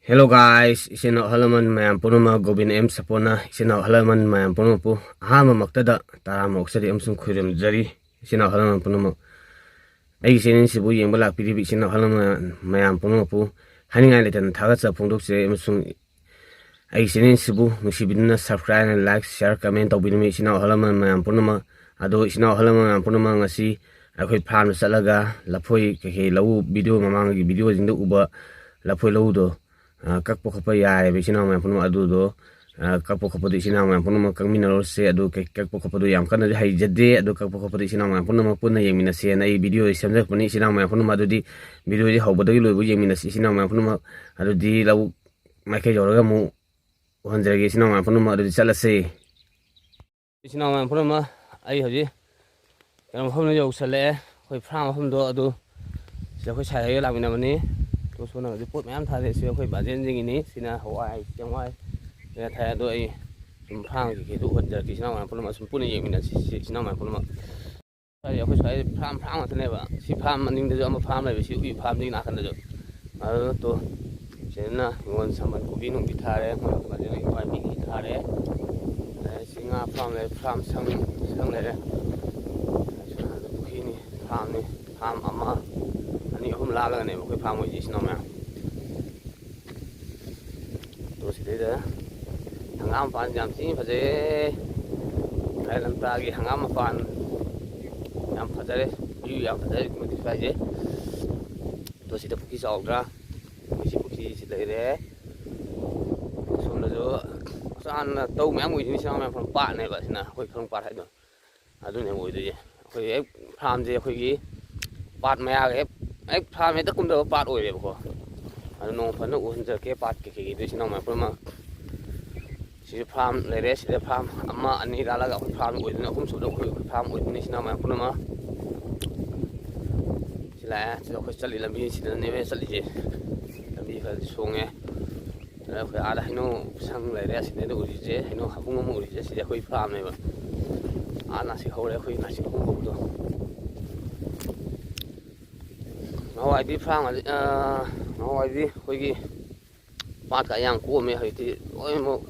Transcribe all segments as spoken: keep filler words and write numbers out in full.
Hello guys, ꯏꯆꯤꯟ ꯏꯅꯥꯎ ꯑꯍꯜ ꯂꯃꯟ ꯃꯌꯥꯝ ꯄꯨꯝꯅꯃꯛ, ꯒꯣꯕꯤꯟ ꯑꯦꯝ ꯁꯄꯣꯅ ꯏꯆꯤꯟ ꯏꯅꯥꯎ ꯑꯍꯜ ꯂꯃꯟ ꯃꯌꯥꯝ ꯄꯨꯝꯅꯃꯛꯄꯨ ꯑꯍꯥꯟꯕꯃꯛꯇꯗ ꯇꯔꯥꯝꯅ ꯑꯣꯛꯆꯔꯤ ꯑꯃꯁꯨꯡ ꯈꯣꯏꯔꯨꯝꯖꯔꯤ꯫ ꯏꯆꯤꯟ ꯏꯅꯥꯎ ꯑꯍꯜ ꯂꯃꯟ ꯄꯨꯝꯅꯃꯛ, ꯑꯩꯒꯤ ꯆꯦꯅꯦꯜꯁꯤꯕꯨ ꯌꯦꯡꯕ ꯂꯥꯛꯄꯤꯔꯤꯕ ꯏꯆꯤꯟ ꯏꯅꯥꯎ ꯑꯍꯜ ꯂꯃꯟ ꯃꯌꯥꯝ ꯄꯨꯝꯅꯃꯛꯄꯨ ꯍꯥꯏꯅꯤꯡꯉꯥꯏ ꯂꯩꯇꯅ ꯊꯥꯒꯠꯆꯕ ꯐꯣꯡꯗꯣꯛꯆꯔꯤ, ꯑꯃꯁꯨꯡ ꯑꯩꯒꯤ ꯆꯦꯅꯦꯜꯁꯤꯕꯨ ꯅꯨꯡꯁꯤꯕꯤꯗꯨꯅ subscribe, like, share, comment ꯇꯧꯕꯤꯔꯝꯃꯤ ꯏꯆꯤꯟ ꯏꯅꯥꯎ ꯑꯍꯜ ꯂꯃꯟ ꯃꯌꯥꯝ ꯄꯨꯝꯅꯃꯛ꯫ ꯑꯗꯣ ꯏꯆꯤꯟ ꯏꯅꯥꯎ ꯑꯍꯜ ꯂꯃꯟ ꯃꯌꯥꯝ ꯄꯨꯝꯅꯃꯛ, ꯉꯁꯤ ꯑꯩꯈꯣꯏ ꯐꯥꯔꯝꯗ ꯆꯠꯂꯒ ꯂꯐꯣꯏ ꯀꯩꯀꯩ ꯂꯧꯎ, ꯚꯤꯗꯤꯑꯣ, ꯃꯃꯥꯡꯒꯤ ꯚꯤꯗꯤꯑꯣꯁꯤꯡꯗ ꯎꯕ ꯂꯐꯣꯏ ꯂꯧꯎꯗꯣ, ꯑ, ꯀꯛꯄ ꯈꯣꯠꯄ ꯌꯥꯏꯑꯕ ꯏꯆꯤꯟ ꯏꯅꯥꯎ ꯃꯌꯥꯝ ꯄꯨꯝꯅꯃꯛ꯫ ꯑꯗꯨꯗꯣ, ꯑ, ꯀꯛꯄ ꯈꯣꯠꯄꯗꯣ ꯏꯆꯤꯟ ꯏꯅꯥꯎ ꯃꯌꯥꯝ ꯄꯨꯝꯅꯃꯛ ꯀꯛꯃꯤꯟꯅꯔꯨꯔꯁꯦ꯫ ꯑꯗꯨ ꯀꯩ-, ꯀꯛꯄ ꯈꯣꯠꯄꯗꯣ ꯌꯥꯝ ꯀꯟꯅꯁꯨ ꯍꯩꯖꯗꯦ꯫ ꯑꯗꯨ ꯀꯛꯄ ꯈꯣꯠꯄꯗꯣ ꯏꯆꯤꯟ ꯏꯅꯥꯎ ꯃꯌꯥꯝ ꯄꯨꯝꯅꯃꯛ ꯄꯨꯟꯅ ꯌꯦꯡꯃꯤꯟꯅꯁꯦꯅ ꯑꯩ ꯚꯤꯗꯤꯑꯣꯁꯤ ꯁꯦꯝꯖꯔꯛꯄꯅꯤ ꯏꯆꯤꯟ ꯏꯅꯥꯎ ꯃꯌꯥꯝ ꯄꯨꯝꯅꯃꯛ꯫ ꯑꯗꯨꯗꯤ ꯚꯤꯗꯤꯑꯣꯁꯤ ꯍꯧꯕꯗꯒꯤ ꯂꯣꯏꯕ ꯌꯦꯡꯃꯤꯟꯅꯁꯤ ꯏꯆꯤꯟ ꯏꯅꯥꯎ ꯃꯌꯥꯝ ꯄꯨꯝꯅꯃꯛ꯫ ꯑꯗꯨꯗꯤ ꯂꯧꯕꯨꯛ ꯃꯥꯏꯀꯩ ꯌꯧꯔꯒ ꯑꯃꯨꯛ ꯎꯍꯟꯖꯔꯒꯦ ꯏꯆꯤꯟ ꯏꯅꯥꯎ ꯃꯌꯥꯝ ꯄꯨꯝꯅꯃꯛ꯫ ꯑꯗꯨꯗꯤ ꯆꯠꯂꯁꯦ꯫ ꯏꯆꯤꯟ ꯏꯅꯥꯎ ꯃꯌꯥꯝ ꯄꯨꯝꯅꯃꯛ, ꯑꯩ ꯍꯧꯖꯤꯛ ꯀꯩꯅꯣ ꯃꯐꯝꯗ ꯌꯧꯁꯜꯂꯛꯑꯦ꯫ ꯑꯩꯈꯣꯏ ꯐꯥꯔꯝ ꯃꯐꯝꯗꯣ ꯑꯗꯨ ꯁꯤꯗ ꯑꯩꯈꯣꯏ ꯁꯥꯏ ꯍꯣꯏꯒ ꯂꯥꯛꯃꯤꯟꯅꯕꯅꯤ꯫ ꯑꯗꯨ ꯁꯣꯝꯅ ꯍꯧꯖꯤꯛ ꯄꯣꯠ ꯃꯌꯥꯝ ꯊꯥꯔꯦ꯫ ꯁꯤ ꯑꯩꯈꯣꯏ ꯕꯥꯖꯦꯟꯁꯤꯡꯒꯤꯅꯤ꯫ ꯁꯤꯅ ꯍꯋꯥꯏ ꯆꯦꯡꯋꯥꯏ ꯀꯩꯀꯥ ꯊꯥꯏ꯫ ꯑꯗꯣ ꯑꯩ ꯁꯨꯝ ꯐꯥꯔꯝꯒꯤ ꯀꯩꯀꯩꯗꯨ ꯎꯍꯟꯖꯔꯛꯀꯦ ꯏꯆꯤꯟ ꯏꯅꯥꯎ ꯃꯌꯥꯝ ꯄꯨꯝꯅꯃꯛ꯫ ꯁꯨꯝ ꯄꯨꯟꯅ ꯌꯦꯡꯃꯤꯟꯅꯁꯤ ꯁꯤ ꯏꯆꯤꯟ ꯏꯅꯥꯎ ꯃꯌꯥꯝ ꯄꯨꯝꯅꯃꯛ꯫ ꯁ꯭ꯋꯥꯏꯗ ꯑꯩꯈꯣꯏ ꯁ꯭ꯋꯥꯏꯗ ꯐꯥꯔꯝ, ꯐꯥꯔꯝ ꯉꯥꯛꯇꯅꯦꯕ꯫ ꯁꯤ ꯐꯥꯔꯝ ꯃꯅꯤꯡꯗꯁꯨ ꯑꯃ ꯐꯥꯔꯝ ꯂꯩꯕ, ꯁꯤ ꯎꯒꯤ ꯐꯥꯔꯝꯁꯤꯒꯤ ꯅꯥꯀꯟꯗꯁꯨ꯫ ꯑꯗꯨ ꯇꯣ, ꯁꯤꯗꯅ ꯍꯤꯡꯒꯣꯜ ꯁꯝꯕꯜ ꯀꯣꯕꯤ ꯅꯨꯡꯕꯤ ꯊꯥꯔꯦ, ꯃꯣꯏ ꯐꯖꯅ ꯄꯥꯝꯕꯤ ꯊꯥꯔꯦ꯫ ꯑꯗꯩ ꯁꯤ ꯉꯥ ꯐꯥꯔꯝ ꯂꯩꯔꯦ, ꯐꯥꯔꯝ ꯁꯪ, ꯁꯪ ꯂꯩꯔꯦ꯫ ꯑꯗꯨ ꯄꯨꯈ꯭ꯔꯤꯅꯤ, ꯐꯥꯔꯝꯅꯤ, ꯐꯥꯔꯝ ꯑꯃ, ꯑꯅꯤ, ꯑꯍꯨꯝ ꯂꯥꯜꯂꯒꯅꯦꯕ ꯑꯩꯈꯣꯏ ꯐꯥꯔꯝ ꯑꯣꯏꯁꯦ ꯏꯆꯤꯟ ꯏꯅꯥꯎ ꯃꯌꯥꯝ꯫ ꯑꯗꯣ ꯁꯤꯗꯩꯗ ꯍꯪꯒꯥꯝ ꯃꯄꯥꯟ ꯌꯥꯝ ꯊꯤꯅ ꯐꯖꯩꯌꯦ꯫ ꯂꯥꯏ ꯂꯝꯇꯥꯒꯤ ꯍꯪꯒꯥꯝ ꯃꯄꯥꯟ ꯌꯥꯝ ꯐꯖꯔꯦ, view ꯌꯥꯝ ꯐꯖꯔꯦ ꯑꯗꯨꯛꯀꯤ ꯃꯇꯤꯛ ꯁ꯭ꯋꯥꯏꯁꯦ꯫ ꯑꯗꯣ ꯁꯤꯗ ꯄꯨꯈ꯭ꯔꯤ ꯆꯥꯎꯗ꯭ꯔꯥ? ꯁꯤ ꯄꯨꯈ꯭ꯔꯤꯁꯤ ꯂꯩꯔꯦ꯫ ꯁꯣꯝꯗꯁꯨ ꯆꯥꯟꯅ ꯇꯧ ꯃꯌꯥꯝ ꯎꯏꯗꯣꯏꯅꯤ, ꯏꯆꯤꯟ ꯏꯅꯥꯎ ꯃꯌꯥꯝ ꯄꯥꯠꯅꯦꯕ ꯁꯤꯅ, ꯑꯩꯈꯣꯏ ꯈꯔꯨꯡ ꯄꯥꯠ ꯍꯥꯏꯗꯣ꯫ ꯑꯗꯨꯅꯦ ꯑꯣꯏꯗꯣꯏꯁꯦ꯫ ꯑꯩꯈꯣꯏ ꯍꯦꯛ ꯐꯥꯔꯝꯁꯦ ꯑꯩꯈꯣꯏꯒꯤ ꯄꯥꯠ ꯃꯌꯥꯒ ꯍꯦꯛ, ꯍꯦꯛ ꯐꯥꯔꯝ ꯍꯦꯛꯇ ꯀꯨꯝꯗꯕ ꯄꯥꯠ ꯑꯣꯏꯔꯦꯕꯀꯣ꯫ ꯑꯗꯨ ꯅꯣꯡꯃ ꯐꯖꯅ ꯎꯍꯟꯖꯔꯛꯀꯦ ꯄꯥꯠ ꯀꯩꯀꯩꯒꯤꯗꯣ ꯏꯆꯤꯟ ꯏꯅꯥꯎ ꯃꯌꯥꯝ ꯄꯨꯝꯅꯃꯛ꯫ ꯁꯤꯁꯨ ꯐꯥꯔꯝ ꯂꯩꯔꯦ꯫ ꯁꯤꯗ ꯐꯥꯔꯝ ꯑꯃ, ꯑꯅꯤ ꯂꯥꯜꯂꯒ ꯑꯩꯈꯣꯏ ꯐꯥꯔꯝ ꯑꯣꯏꯗꯣꯏꯅꯤ꯫ ꯑꯍꯨꯝ ꯁꯨꯕꯗ ꯑꯩꯈꯣꯏ, ꯑꯩꯈꯣꯏ ꯐꯥꯔꯝ ꯑꯣꯏꯗꯣꯏꯅꯤ ꯏꯆꯤꯟ ꯏꯅꯥꯎ ꯃꯌꯥꯝ ꯄꯨꯝꯅꯃꯛ꯫ ꯁꯤ ꯂꯥꯛꯑꯦ꯫ ꯁꯤꯗ ꯑꯩꯈꯣꯏ ꯆꯠꯂꯤ ꯂꯝꯕꯤ ꯁꯤꯗꯅꯦꯕ ꯆꯠꯂꯤꯁꯦ꯫ ꯂꯝꯕꯤ ꯈꯔꯗꯤ ꯁꯣꯡꯉꯦ꯫ ꯑꯗ ꯑꯩꯈꯣꯏ ꯑꯥꯗ ꯍꯩꯅꯧ ꯁꯪ ꯂꯩꯔꯦ꯫ ꯑꯁꯤꯗꯩꯗ ꯎꯔꯤꯁꯦ ꯍꯩꯅꯧ ꯍꯥꯕꯨꯡ ꯑꯃ ꯎꯔꯤꯁꯦ, ꯁꯤꯗꯤ ꯑꯩꯈꯣꯏ ꯐꯥꯔꯝꯅꯦꯕ꯫ ꯑꯥ ꯅꯥꯁꯤꯛ ꯍꯧꯔꯦ, ꯑꯩꯈꯣꯏ ꯅꯥꯁꯤꯛ ꯍꯧꯕꯗꯣ꯫ ꯅꯍꯥꯟꯋꯥꯏꯗꯤ ꯐꯥꯔꯝ ꯑꯁꯤ, ꯑ, ꯅꯍꯥꯟꯋꯥꯏꯗꯤ ꯑꯩꯈꯣꯏꯒꯤ ꯄꯥꯠꯀ ꯌꯥꯝ ꯀꯣꯝꯃꯦ ꯍꯧꯖꯤꯛꯇꯤ꯫ ꯂꯣꯏꯅꯃꯛ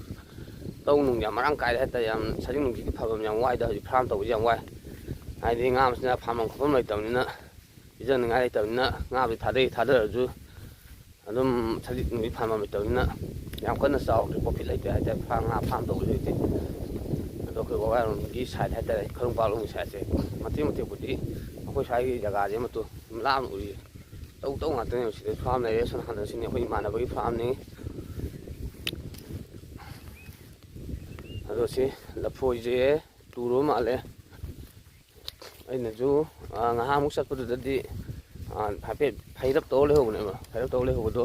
ꯂꯧ ꯅꯨꯡ ꯌꯥꯝ ꯃꯔꯥꯡ ꯀꯥꯏꯔꯦ ꯍꯥꯏꯇꯥꯔꯦ꯫ ꯌꯥꯝ ꯁꯖꯤꯛ ꯅꯨꯡꯁꯤꯠꯀꯤ ꯐꯕ ꯌꯥꯝ ꯋꯥꯏꯗ ꯍꯧꯖꯤꯛ꯫ ꯐꯥꯔꯝ ꯇꯧꯕꯁꯦ ꯌꯥꯝ ꯋꯥꯏ꯫ ꯍꯥꯏꯗꯤ ꯉꯥ ꯃꯆꯤꯟꯖꯥꯛ ꯐꯥꯟꯐꯝ ꯈꯣꯠꯐꯝ ꯂꯩꯇꯕꯅꯤꯅ, ꯄꯤꯖꯅꯤꯡꯉꯥꯏ ꯂꯩꯇꯕꯅꯤꯅ ꯉꯥꯕꯨꯗꯤ ꯊꯥꯗꯩ, ꯊꯥꯗꯔꯁꯨ ꯑꯗꯨꯝ ꯁꯖꯤꯛ ꯅꯨꯡꯁꯤꯠ ꯐꯥꯟꯐꯝ ꯂꯩꯇꯕꯅꯤꯅ ꯌꯥꯝ ꯀꯟꯅ ꯆꯥꯎꯗꯦ, ꯄ꯭ꯔꯣꯐꯤꯠ ꯂꯩꯇꯦ ꯍꯥꯏꯇꯥꯔꯦ꯫ ꯐꯥ-, ꯉꯥ ꯐꯥꯔꯝ ꯇꯧꯕꯁꯦ ꯍꯧꯖꯤꯛꯇꯤ꯫ ꯑꯗꯣ ꯑꯩꯈꯣꯏ ꯋꯥꯌꯥꯔꯣꯝꯒꯤ ꯁꯥꯏꯠ ꯍꯥꯏꯇꯥꯔꯦ, ꯈꯔꯨꯡ ꯄꯥꯛꯂꯣꯝꯒꯤ ꯁꯥꯏꯠꯁꯦ ꯃꯇꯦꯛ ꯃꯇꯦꯛꯄꯨꯗꯤ ꯑꯩꯈꯣꯏ ꯁ꯭ꯋꯥꯏꯒꯤ ꯖꯒꯥꯁꯦ ꯃꯇꯨ ꯂꯥꯞꯅ ꯎꯏ꯫ ꯇꯧ ꯇꯧ ꯉꯥꯛꯇꯅꯦ꯫ ꯁꯤꯗ ꯐꯥꯔꯝ ꯂꯩꯔꯦ꯫ ꯁꯣꯝ ꯅꯥꯀꯟꯗ ꯁꯤꯅꯤ ꯑꯩꯈꯣꯏ ꯏꯃꯥꯟꯅꯕꯒꯤ ꯐꯥꯔꯝꯅꯤ꯫ ꯑꯗꯣ ꯁꯤ ꯂꯐꯣꯏꯁꯦ ꯇꯨꯔꯕ ꯃꯥꯜꯂꯦ꯫ ꯑꯩꯅꯁꯨ, ꯑ, ꯉꯥꯏꯍꯥꯛꯃꯨꯛ ꯆꯠꯄꯗꯨꯗꯗꯤ, ꯑ, ꯍꯥꯏꯐꯦꯠ ꯐꯩꯔꯞ ꯇꯧꯔ ꯂꯩꯍꯧꯕꯅꯦꯕ꯫ ꯐꯩꯔꯞ ꯇꯧꯔ ꯂꯩꯍꯧꯕꯗꯣ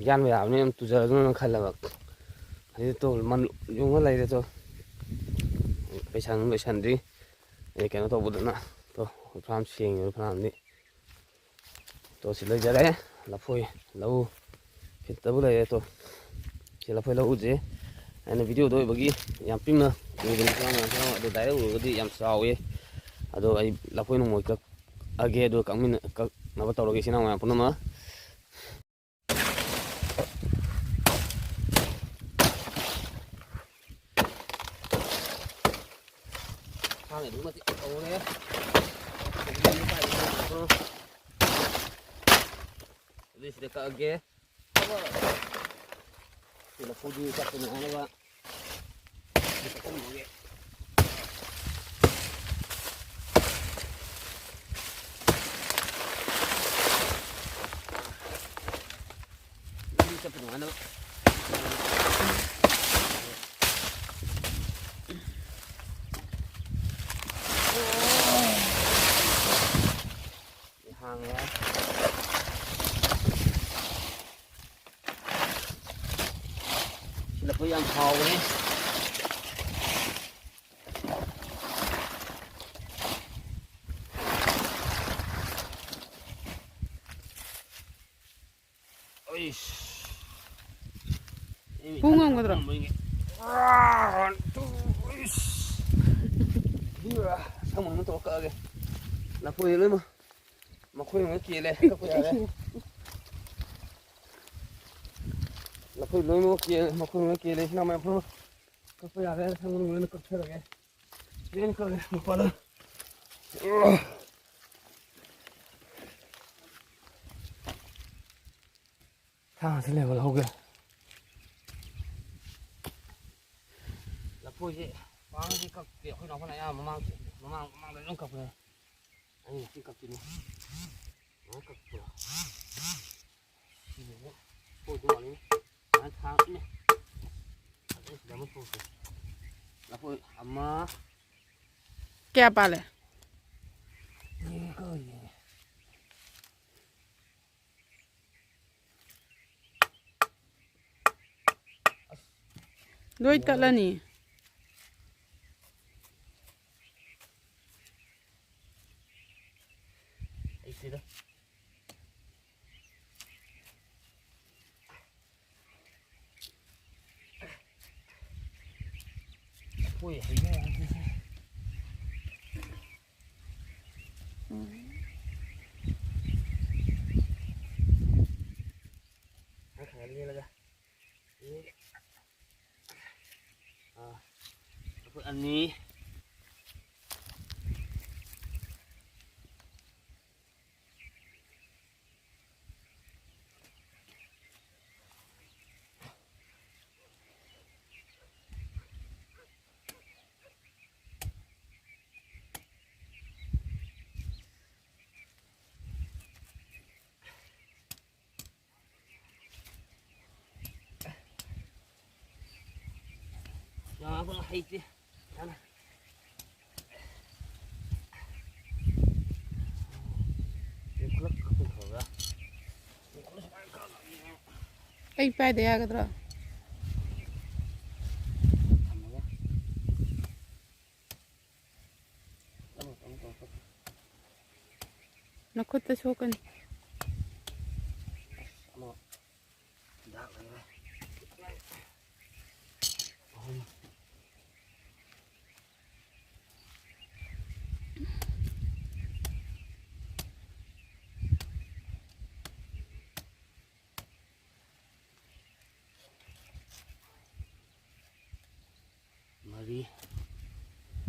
ꯌꯥꯟꯕ ꯌꯥꯕꯅꯤ, ꯌꯥꯝ ꯇꯨꯖꯔꯁꯅꯨꯅ ꯈꯜꯂꯕ꯫ ꯑꯗꯩ ꯇꯣ ꯃꯟ ꯌꯨꯡꯉ ꯂꯩꯔꯦ ꯇꯣ꯫ ꯄꯩꯁꯥ ꯅꯨꯡ ꯂꯣꯏꯁꯟꯗ꯭ꯔꯤ꯫ ꯑꯩ ꯀꯩꯅꯣ ꯇꯧꯕꯗꯨꯅ ꯇꯣ, ꯐꯥꯔꯝ ꯁꯦꯡꯉꯤꯕ ꯐꯥꯔꯝꯗꯤ꯫ ꯇꯣ ꯁꯤ ꯂꯩꯖꯔꯦ꯫ ꯂꯐꯣꯏ ꯂꯧ ꯈꯤꯇꯕꯨ ꯂꯩꯔꯦ ꯇꯣ꯫ ꯁꯤ ꯂꯐꯣꯏ ꯂꯧꯎꯁꯦ꯫ ꯑꯩꯅ ꯚꯤꯗꯤꯑꯣꯗ ꯑꯣꯏꯕꯒꯤ ꯌꯥꯝ ꯄꯤꯛꯅ ꯎꯕꯅꯤ, ꯐꯥꯔꯝ ꯌꯥꯝ ꯐꯥꯔꯝ꯫ ꯑꯗꯣ ꯗꯥꯏꯔꯦꯛ ꯎꯔꯒꯗꯤ ꯌꯥꯝ ꯆꯥꯎꯋꯤ꯫ ꯑꯗꯣ ꯑꯩ ꯂꯐꯣꯏ ꯅꯣꯡꯃꯩ ꯀꯛꯑꯒꯦ, ꯑꯗꯨꯒ ꯀꯛꯃꯤꯟꯅ-, ꯀꯛꯅꯕ ꯇꯧꯔꯒꯦ ꯏꯆꯤꯟ ꯏꯅꯥꯎ ꯃꯌꯥꯝ ꯄꯨꯝꯅꯃꯛ꯫ ꯊꯥꯡꯅ ꯑꯗꯨꯛ ꯃꯇꯤꯛ ꯇꯧꯔꯦ꯫ ꯑꯗꯨꯗꯤ ꯁꯤꯗ ꯀꯛꯑꯒꯦ꯫ ꯁꯤ ꯂꯐꯨꯗꯨ ꯆꯥꯛꯄ ꯅꯨꯡꯉꯥꯏꯅꯕ꯫ ꯁꯤ ꯀꯛꯑꯝꯃꯒꯦ꯫ ꯂꯝꯕꯤ ꯆꯠꯄ ꯅꯨꯡꯉꯥꯏꯅꯕ꯫ ꯍꯥꯡꯉꯦ꯫ ꯁꯤ ꯂꯐꯣꯏ ꯌꯥꯝ ꯍꯥꯎꯕꯅꯤ꯫ ꯑꯩꯁ꯫ ꯄꯨ ꯉꯝꯒꯗ꯭ꯔꯣ? ꯋꯥꯟ, ꯇꯨ, ꯑꯩꯁ꯫ ꯑꯗꯨꯒ ꯁꯪ ꯃꯅꯨꯡꯗ ꯇꯧꯔ ꯀꯛꯑꯒꯦ꯫ ꯂꯐꯣꯏ ꯂꯣꯏꯅꯃꯛ ꯃꯈꯣꯏ ꯑꯃ ꯀꯦꯜꯂꯦ꯫ ꯀꯛꯄ ꯌꯥꯔꯦ꯫ ꯂꯐꯣꯏ ꯂꯣꯏꯅꯃꯛ ꯀꯦꯜꯂꯦ, ꯃꯈꯣꯡ ꯂꯣꯏꯅ ꯀꯦꯜꯂꯦ꯫ ꯏꯆꯤꯟ ꯏꯅꯥꯎ ꯃꯌꯥꯝ ꯄꯨꯝꯅꯃꯛ ꯀꯛꯄ ꯌꯥꯔꯦ꯫ ꯁꯪꯒꯣꯝ ꯂꯣꯏꯅ ꯀꯛꯆꯔꯒꯦ꯫ ꯂꯣꯏꯅ ꯀꯛꯑꯦ, ꯃꯄꯥꯗ꯫ ꯊꯥꯡꯁꯤ ꯂꯩꯕ ꯂꯧꯍꯧꯒꯦ꯫ ꯂꯐꯣꯏꯁꯦ ꯄꯥꯡꯁꯤ ꯀꯛꯇꯦ꯫ ꯑꯩꯈꯣꯏ ꯅꯥꯎꯄꯥꯅ ꯑꯌꯥꯝꯕ ꯃꯃꯥꯡ, ꯃꯃꯥꯡ, ꯃꯃꯥꯡꯗ ꯂꯣꯏ ꯀꯛꯄꯅꯦ꯫ ꯑꯩ ꯉꯁꯤ ꯀꯛꯇꯣꯏꯅꯤ꯫ ꯀꯃꯥꯏꯅ ꯀꯛꯄ꯭ꯔꯣ? ꯁꯤꯁꯤꯅ ꯁꯣꯏꯗꯧ ꯃꯥꯜꯂꯤ꯫ ꯁꯨꯃꯥꯏꯅ ꯊꯥꯔꯛꯏꯅꯦ꯫ ꯑꯗꯩ ꯁꯤꯗ ꯑꯃ ꯊꯣꯛꯇꯦ꯫ ꯂꯐꯣꯏ ꯑꯃ꯫ ꯀꯌꯥ ꯄꯥꯜꯂꯦ? ꯌꯦꯡꯉꯦ, ꯀꯛꯑ ꯌꯦꯡꯉꯦ꯫ ꯂꯣꯏ ꯇꯠꯂꯅꯤ꯫ ꯂꯩꯇꯦꯗ꯫ ꯍꯣꯏ, ꯍꯩꯅꯧ ꯍꯥꯏꯕꯁꯦ꯫ ꯈꯔ ꯈꯔ ꯂꯦꯜꯂꯒ꯫ ꯑꯥ, ꯑꯩꯈꯣꯏ ꯑꯅꯤ꯫ ꯌꯥꯕ ꯍꯩꯇꯦ꯫ ꯌꯥꯅꯤ꯫ ꯄꯨꯈꯠꯂꯛ ꯄꯨꯈꯠꯂꯒ꯫ ꯑꯩ ꯄꯥꯏꯗ ꯌꯥꯒꯗ꯭ꯔꯣ? ꯊꯝꯃꯒ꯫ ꯅꯈꯨꯠꯇ ꯁꯣꯛꯀꯅꯤ꯫ ꯑꯃ ꯗꯥꯛ ꯂꯩꯔꯦ꯫ ꯑꯍꯨꯝ꯫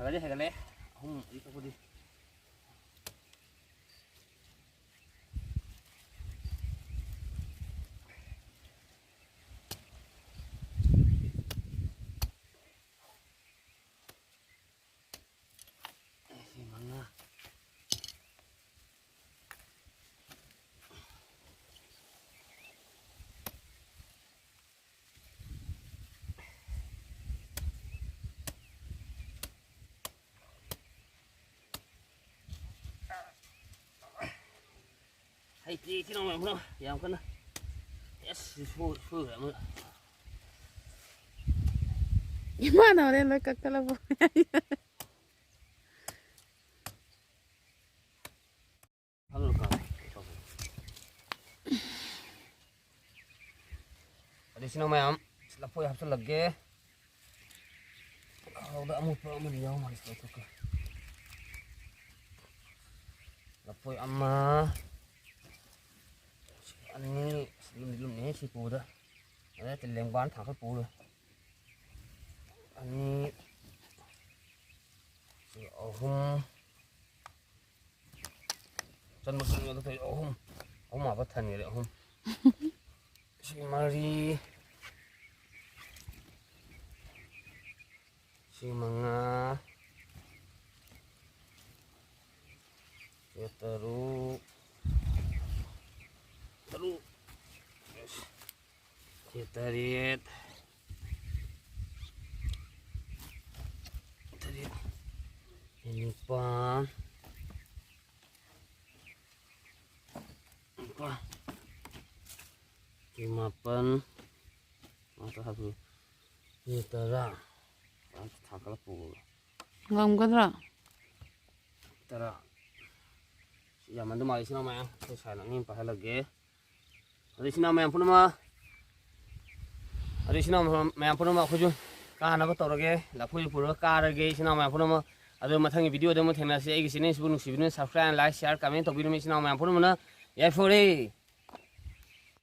ꯍꯦꯟꯒꯠꯂꯦ, ꯍꯦꯟꯒꯠꯂꯦ꯫ ꯑꯍꯨꯝ ꯃꯔꯤ ꯀꯛꯄꯗꯤ꯫ ꯁꯤ ꯃꯉꯥ꯫ ꯍꯩꯇꯦ, ꯏꯆꯤꯟ ꯏꯅꯥꯎ ꯃꯌꯥꯝ ꯄꯨꯝꯅꯃꯛ ꯌꯥꯝ ꯀꯟꯅ꯫ ꯑꯦꯁ, ꯁꯤ ꯁꯣꯏ-, ꯁꯣꯏꯈ꯭ꯔꯦ ꯑꯃ꯫ ꯏꯃꯥꯅ ꯍꯣꯔꯦꯟ ꯂꯣꯏ ꯀꯛꯊꯠꯂꯛꯄ꯫ ꯑꯗꯨ ꯏꯆꯤꯟ ꯏꯅꯥꯎ ꯃꯌꯥꯝ, ꯂꯐꯣꯏ ꯍꯥꯞꯆꯤꯜꯂꯒꯦ꯫ ꯈꯥꯎꯗ ꯑꯃꯣꯠꯄ ꯑꯃꯅꯤ ꯌꯥꯎ ꯃꯥꯜꯂꯦ, ꯂꯧꯊꯣꯛꯀꯦ꯫ ꯂꯐꯣꯏ ꯑꯃ, ꯑꯅꯤ, ꯑꯁ, ꯂꯨꯝꯗꯤ ꯂꯨꯝꯅꯤꯍꯦ ꯁꯤ ꯄꯨꯕꯗ꯫ ꯑꯗꯩ ꯂꯦꯡꯕꯥꯟ ꯊꯥꯡꯒꯠ ꯄꯨꯔꯣꯏ꯫ ꯑꯅꯤ, ꯁꯤ ꯑꯍꯨꯝ, ꯆꯟꯕ ꯆꯟꯕꯗ ꯀꯩ ꯑꯍꯨꯝ, ꯑꯍꯨꯝ ꯍꯥꯞꯄ ꯊꯟꯈ꯭ꯔꯦ, ꯑꯍꯨꯝ꯫ ꯁꯤ ꯃꯔꯤ, ꯁꯤ ꯃꯉꯥ, ꯁꯤ ꯇꯔꯨꯛ, ꯇꯔꯨꯛ, ꯁꯤ ꯇꯔꯦꯠ, ꯇꯔꯦꯠ, ꯁꯤ ꯅꯤꯄꯥꯜ, ꯅꯤꯄꯥꯜ, ꯁꯤ ꯃꯥꯄꯜ, ꯃꯥꯄꯜ ꯍꯥꯞꯄꯤ꯫ ꯁꯤ ꯇꯔꯥ꯫ ꯊꯥꯡꯀꯠꯂ ꯄꯨꯔꯣ꯫ ꯉꯝꯒꯗ꯭ꯔꯥ? ꯇꯔꯥ꯫ ꯌꯥꯝꯃꯟꯗ ꯃꯥꯜꯂꯤ, ꯏꯆꯤꯟ ꯏꯅꯥꯎ ꯃꯌꯥꯝ꯫ ꯑꯩꯈꯣꯏ ꯁꯥꯏꯅ ꯑꯅꯤ ꯑꯃ ꯄꯥꯏꯍꯜꯂꯒꯦ꯫ ꯑꯗꯣ ꯏꯆꯤꯟ ꯏꯅꯥꯎ ꯃꯌꯥꯝ ꯄꯨꯝꯅꯃꯛ, ꯑꯗꯣ ꯏꯆꯤꯟ ꯏꯅꯥꯎ ꯃꯌꯥꯝ ꯄꯨꯝꯅꯃꯛ ꯑꯩꯈꯣꯏꯁꯨ ꯀꯥꯅꯕ ꯇꯧꯔꯒꯦ꯫ ꯂꯐꯣꯏꯁꯨ ꯄꯨꯔꯒ ꯀꯥꯔꯒꯦ, ꯏꯆꯤꯟ ꯏꯅꯥꯎ ꯃꯌꯥꯝ ꯄꯨꯝꯅꯃꯛ꯫ ꯑꯗꯣ ꯃꯊꯪꯒꯤ video ꯗ ꯑꯃꯨꯛ ꯊꯦꯡꯅꯁꯤ꯫ ꯑꯩꯒꯤ channel ꯁꯤꯕꯨ ꯅꯨꯡꯁꯤꯕꯤꯗꯨꯅ subscribe, like, share, comment ꯇꯧꯕꯤꯔꯝꯃꯤ ꯏꯆꯤꯟ ꯏꯅꯥꯎ ꯃꯌꯥꯝ ꯄꯨꯝꯅꯃꯛꯅ꯫ ꯌꯥꯏꯐꯔꯦ꯫